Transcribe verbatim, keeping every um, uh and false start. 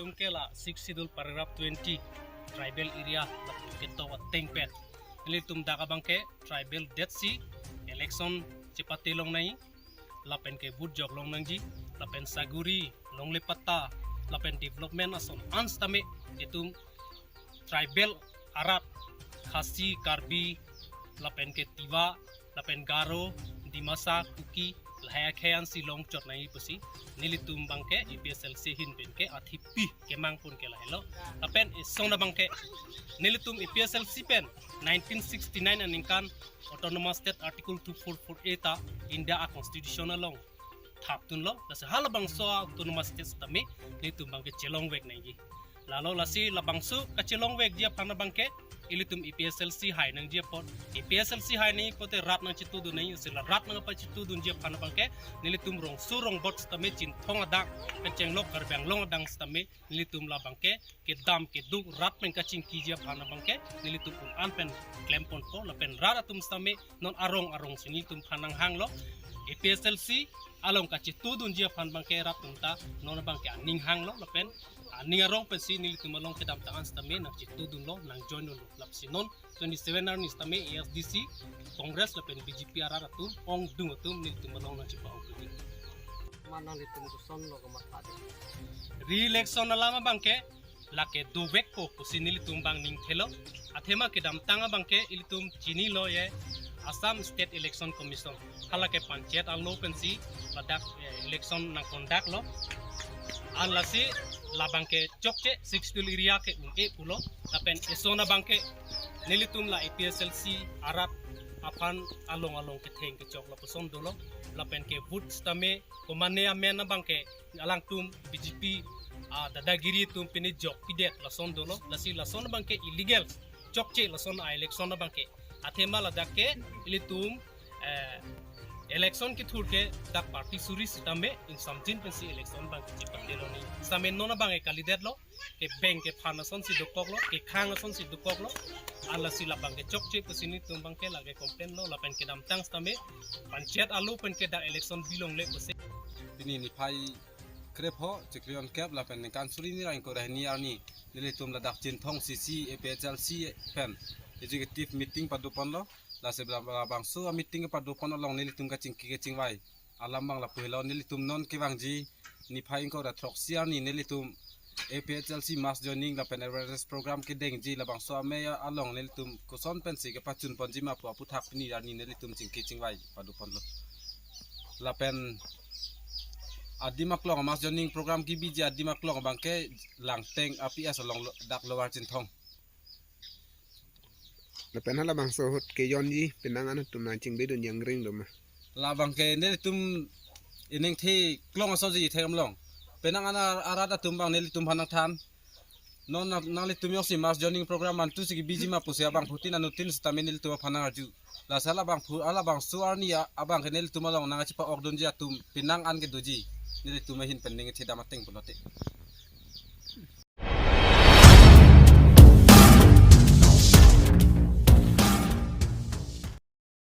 Tum ke la Sixth Schedule paragraph twenty tribal area lapu ketok ateng pen nelitum dak abang ke tribal detsi election chepate long nai, lapen ke vote jok long nangji, lapen saguri, longle patta, lapen development ason an sitame itum tribal arat Khasi, Karbi, lapen ke Tiwa, lapen Garo, Dimasa, Kuki, lahai akhei ansi long chot nangji pusi nelitum abang ke A P H L C ahin pen ke athipi kemang pon ke lahelo. Lapen eson abang ke nelitum A P H L C pen nineteen sixty-nine aningkan Autonomous State Article two four four A ta India a Constitution along thapdunlo, lasi halabangso Autonomous State sitame nelitum abang ke chelongvek nangji. Lalo lasi labangso kachelongvekji aphan abang ke ilitum A P H L C hai nangji apot, A P H L C hai nangji apot te rat nangchitudun nangji, lasi la rat nangpachitudunji aphan abang ke nelitum rongso rongbot sitame Chinthong adang, kachenglok Karbi Anglong adang sitame nelitum labang ke kedam keduk rat pen kachingkiji aphan abang ke nelitum un-an pen klem ponpo, lapen rat atum sitame non arong arong si nelitum aphan nanghanglo. A P H L C along kachitudunji aphan abang ke rat atum ta non abang ke aning hanglo, lapen aning arong pensi nelitum along kedamtang an sitame nangchitudunlo, nang join dunlo. Lasi non twenty-seven arni sitame A S D C, Congress lapen B J P arat atum, ongdung atum nelitum along nangchipa-ok dunji. Mane nanglitum kosonlo kamatha de? Re-election alam abang ke lake dovekpo pusi nelitum abang ning thelo. Athema kedamtang abang ke ilitum chinilo ye Assam State Election Commission, halake panchayat alo pensi ladak, eh, election nangconductlo. An lasi labang ke chokche Sixth Schedule area ke un-e pulo. Lapen eson abang ke nelitum la A P H L C arat aphan along along ketheng kechok lapuson dolo. Lapen ke vote sitame komane amen abang ke alangtum B J P, ah, dadagiri atum pine jokpidet lason dolo. Lasi lason abang ke illegal, chokche lason a-election abang ke. Athema ladak ke ilitum, eh, election kethur ke dak party suri sitame ingsamjin pensi election abang ke chepate long nangji. Sitame non abang ke kalidetlo, kebeng kephan asonsi dokoklo, kekhang asonsi dokoklo. An lasi labang ke chokche pusi nelitum abang ke lake complainlo, lapen kedamtang sitame panchayat alo pen ke dak election bilongle pusi. Pini niphai krepho, chiklo onkep lapen ningkan suri ni ra ingkoi ra hini arni nelitum ladak Chinthong C C A P H L C pen executive meeting padoponlo. Lasi la, labangso a-meeting padopon along nelitum kachingki kachingvai alam abang lapu helo. Nelitum non kevangji niphai ingkoi ra throksi arni nelitum A P H L C mass joining lapen awareness program kedengji, labangso amei along nelitum koson pensi kepachun ponji ma pu aputhak pini arni nelitum chingki chingvai padoponlo. Lapen adim aklong mass joining program kebiji adim aklong abang ke Langteng a P S along lo-, dak Lower Chinthong. Lapen halabangso ahut ke-onji penang an atum nangchingvedun jangring do ma? Labang ke nelitum ining the klong asonsi theklong. Penang an ar-, arat atum abang nelitum aphan nangthan. Non nang, nanglitum jongsi mass joining program antu si kebiji ma pusi abangphutin anuttin sitame nelitum aphan nangarju. Lasi halabangphu, halabangso arni a-, abang ke nelitum along nangchipa-ok dunji atum penang an ke doji. Nelitum ahin pen ning thedam ateng pulote.